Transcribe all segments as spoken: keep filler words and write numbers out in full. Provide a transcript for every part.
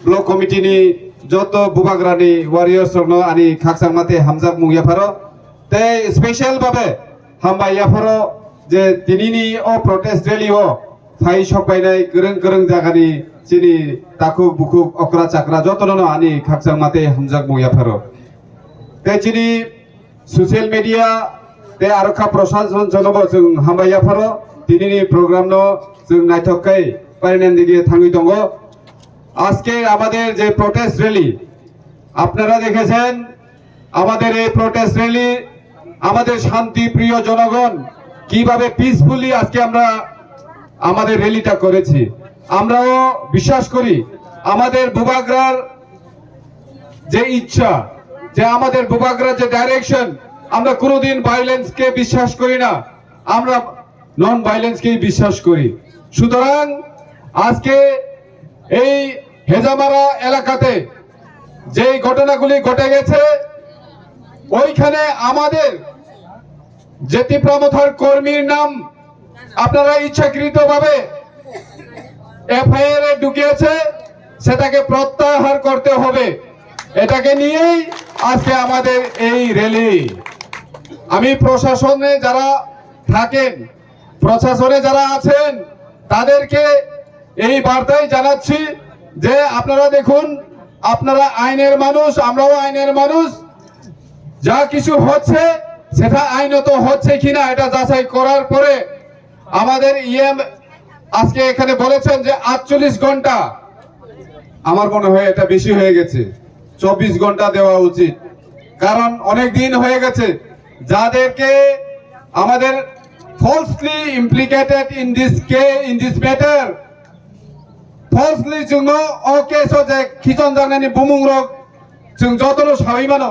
Block committee ni joto bubagrani warriors rokno ani khakchangma tei hamjakmung yapharo. Tei special babe hambai yapharo je tinini o protest rally o phai sokpainai kwrwng kwrwng jagani chini takhuk bukhuk okra chakra jotono no ani khakchangma tei hamjakmung yapharo. Tei chini social media tei aro kha proshasonjonobo chwng hambai yapharo tinini program no chwng naithok khe parinani dige thangwi tongo. আজকে আমাদের যে protest rally আপনারা দেখেছেন, আমাদের এই protest rally আমাদের শান্তিপ্রিয় জনগণ কিভাবে পিসফুলি আজকে আমরা আমাদের র‍্যালিটা করেছি। আমরাও বিশ্বাস করি আমাদের বুবাগ্রার যে ইচ্ছা, যে আমাদের বুবাগ্রার যে ডাইরেকশন, আমরা কোনোদিন ভায়োলেন্সকে বিশ্বাস করি না, আমরা নন ভায়োলেন্সকেই বিশ্বাস করি। সুতরাং আজকে এই হেজামারা এলাকাতে যেই ঘটনাগুলি ঘটে গেছে, ওইখানে আমাদের যে তিপ্রা মথার কর্মীর নাম আপনারা ইচ্ছাকৃতভাবে এফআইআর এ ঢুকিয়েছে, সেটাকে প্রত্যাহার করতে হবে। এটাকে নিয়েই আজকে আমাদের এই র‍্যালি। আমি প্রশাসনে যারা থাকেন, প্রশাসনে যারা আছেন, তাদেরকে এই বার্তাই জানাচ্ছি যে আপনারা দেখুন, আপনারা আইনের মানুষ, আমরাও আইনের মানুষ। যা কিছু হচ্ছে, সেটা আইনত হচ্ছে কিনা, এটা যাচাই করার পরে আমাদের ইএম আজকে এখানে বলেছেন যে আটচল্লিশ ঘন্টা, আমার মনে হয় এটা বেশি হয়ে গেছে, চব্বিশ ঘন্টা দেওয়া উচিত। কারণ অনেক দিন হয়ে গেছে যাদেরকে আমাদের falsely implicated in this case, in this matter, falsely chwngno o case o je khichon jaknani bumung rok chwng jotono sawi mano,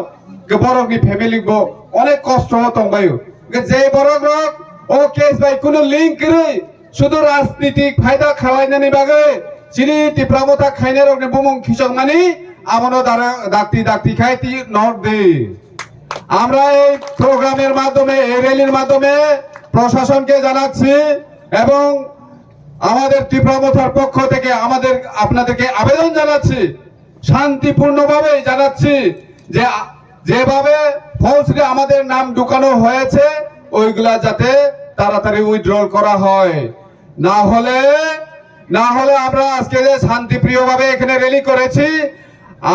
ke borokni family bo onek kosto o tongbaio. Ke je borok rok o case bai kuno link kwrwi, sudu rajnitik phaida khalainani bagwi chini Tipra Motha khainai rokni bumung khichokmani abono dara-, dakti dakti khai ti nok di. আমরা এই প্রোগ্রামের মাধ্যমে, এই র‍্যালির মাধ্যমে প্রশাসনকে জানাচ্ছি এবং আমাদের ত্রিপুরা মথার পক্ষ থেকে আমাদের, আপনাদেরকে আবেদন জানাচ্ছি, শান্তিপূর্ণভাবে জানাচ্ছি যে আ-, যেভাবে ফলসলি আমাদের নাম ঢুকানো হয়েছে, ওইগুলা যাতে তাড়াতাড়ি উইথড্রল করা হয়। না হলে, না হলে আমরা আজকে যে শান্তিপ্রিয়ভাবে এখানে র‍্যালি করেছি,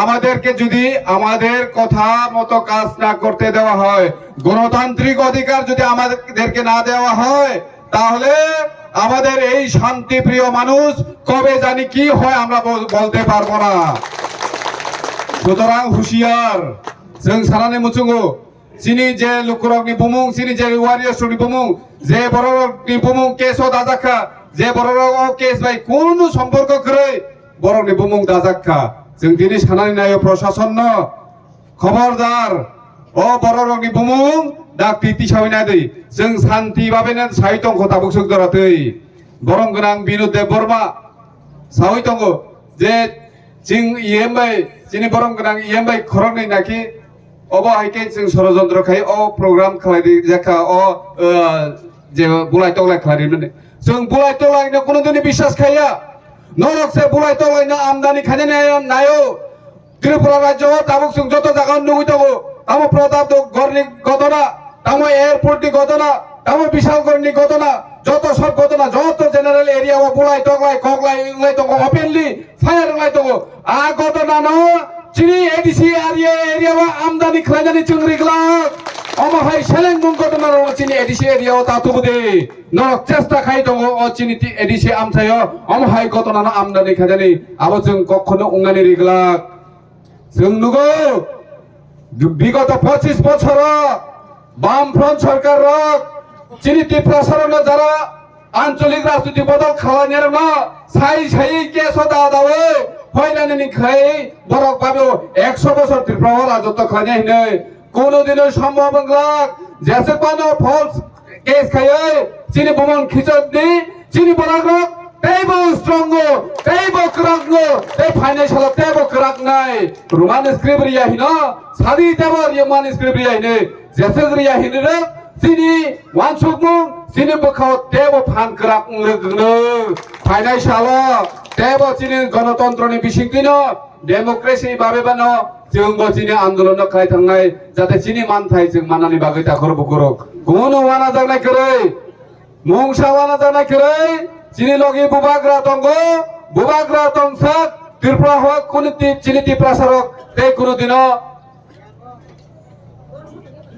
আমাদেরকে যদি আমাদের কথা মতো কাজ না করতে দেওয়া হয়, গণতান্ত্রিক অধিকার যদি আমাদেরকে না দেওয়া হয়, তাহলে আমাদের এই শান্তিপ্রিয় মানুষ কবে জানি কি হয় আমরা বল-, বলতে পারবো না। সুতরাং হুঁশিয়ার, chwng sanani muchungo, chini je lukurokni bumung, chini je warriors rokni bumung, je bororokni bumung case o dajak kha, je bororok o case bai kunu somporko kwrwi borokni bumung dajak kha. Chwng tini sanani naio prosasonno, khobordar, o bororokni bumung dakti tisawi nadwi. Chwng santi babene sai tongkho tabuk swk jora twi. Borom gwnang Binu Debbarma sawi tongo je chwng E M bai, chini borom gwnang E M bai khoroknwi naki obo hai khe chwng sorojontro khai o program khlai rijak kha o, uh, je bulai toklai khlai rimani. Chwng bulai toklai no kuno dini biswas khaiya. Norok se bulai toklai no amdani khainani nayo. Tripura rajyo o tabuk chwng joto jaga o nugwi tongo. Tamo Pratap do gorni godona, tamo airport ni godona, tamo Bishalgarh ni godona, joto sob godona, joto general area o bulai toklai koklai wnglai tongo, openly fire wnglai tongo. A godona no chini A D C area, area o amdani khlainani chwng riglak. Omo hai selengmung godona rok chini A D C area o ta tubu de. Norok chesta khai tongo o chini ti-, A D C amchaio. Omo hai godona no amdani khainani abo chwng kokhono wngnani riglak. Chwng nugo, bigoto pochis bochoro Bamfront sorkar rok chini Tiprasa rokno jara ancholik rajniti bodol khalai rokno sai sai keso da dawi hoinani ni khai borok babio ekso bochor Tripura o rajotto khlainai hinwi kuno dino sombhob wngla jeswk phano false case khaiwi chini bumung khichokni chini borok rok teibo strong o, teibo kwrak o, tei phainai salo teibo kwrak nai. Roman script riya hino, sadi teibo Roman script riya hino, jeswk riya hino rok chini wansukmung, chini bwkhao teibo phan kwrak wng rwgwgno. Phainai salo Tebo chini gonotontroni bisingtwino democracy babe bano chwngbo chini andolono khlai thangnai, jate chini manthai chwng manani bagwi takhor bukurok. Kunu wanajaknai kwrwi, mungsa wanajaknai kwrwi, chini logi bubagra tongo, bubagra tongsak, Tripura hok kunu ti-, chini Tiprasarok tei kunu dino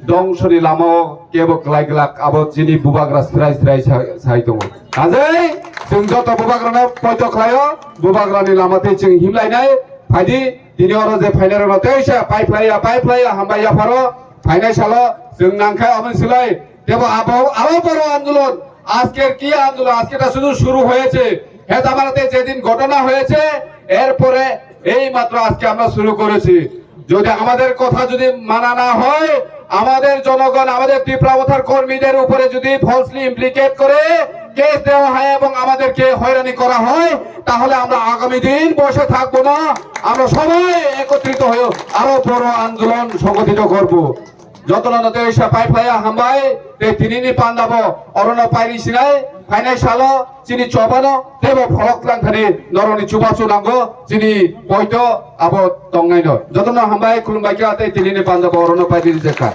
dongshoni lamao kebo kwlai glak, abo chini bubagra srai srai sa-, sai tongo. Hajai, chwng joto bubagrano poito khlaio, bubagrani lama tei chwng himlainai, phaidi, tini oro je phainairokno teisa pai phlaiya, pai phlaiya, hambai yapharo, phainai salo, chwng nangkhe omo silai, tebo abo, abo boro andolon, আজকের কি আন্দোলন? আজকে এটা শুধু শুরু হয়েছে। হেদামারাতে যেদিন ঘটনা হয়েছে, এরপরে এই মাত্র আজকে আমরা শুরু করেছি। যদি আমাদের কথা যদি মানা না হয়, আমাদের জনগণ, আমাদের ত্রিপুরা মথার কর্মীদের উপরে যদি ফলসলি ইমপ্লিকেট করে কেস দেওয়া হয় এবং আমাদেরকে হয়রানি করা হয়, তাহলে আমরা আগামী দিন বসে থাকবো না। আমরা সবাই একত্রিত হয়ে আরো বড় আন্দোলন সংগঠিত করব। Jotono no tei sa pai phlaiya hambai, tei tinini pandabo orono pairi sinai, phainai salo chini chobano teibo pholok lang thani norokni chubachu nango, chini poito abo tongnaino. Jotono hambai, khulumbai kha, tei tinini pandabo orono pairi rijak kha.